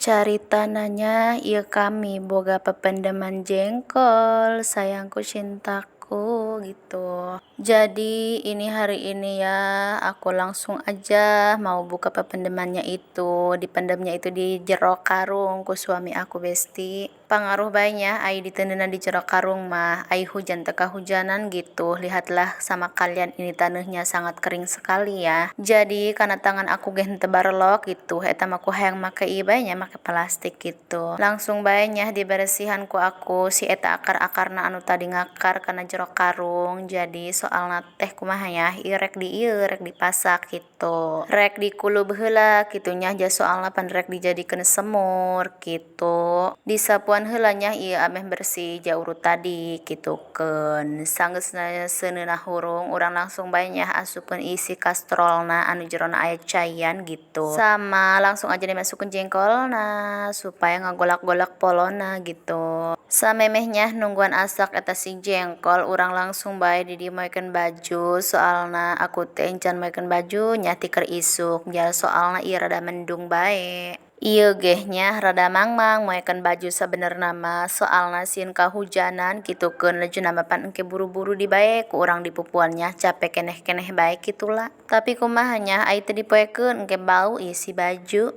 Caritana nya ieu kami boga pependeman jengkol, sayangku, cintaku, gitu. Jadi ini hari ini ya aku langsung aja mau buka pependemannya itu, dipendamnya itu di jero karung ku suami aku, besti. Pangaruh bae nya ai diteundeunna di jero karung mah, ai hujan teu kahujanan gitu. Lihatlah sama kalian, ini taneuhnya sangat kering sekali ya. Jadi kana tangan aku ge henteu barelok gitu, eta mah ku hayang make ieu bae nya, make plastik gitu. Langsung bae nya diberesihan ku aku si eta akar-akarna anu tadi ngakar kana jero karung. Jadi soalna teh kumaha yah, ieu rek di ieu, rek dipasak gitu, rek dikulub heula kitu nya, ja soalna pan rek dijadikeun semur kitu. Disapuan heula nya ieu ameh bersih ja urut tadi kitukeun. Sanggeusna seuneuna hurung, urang langsung bae nya asupkeun isi kastrolna anu jerona aya caian gitu, sama langsung aja dimasukkeun jengkolna supaya ngagolak-golak polona gitu. Samemehnya nungguan asak eta si jengkol, urang langsung bae di dieu moekeun baju, soalna aku teh encan moekeun baju nya ti keur isuk, ja soalna ieu rada mendung bae. Ieu geh nya rada mangmang moekeun baju sabenerna mah, soalna sieun kahujanan kitukeun. Lajuna mah pan engke buru-buru di bae ku urang dipupuan nya, cape keneh-keneh bae kitu lah. Tapi kumaha nya, ai teu dipoekeun engke bau ieu si baju.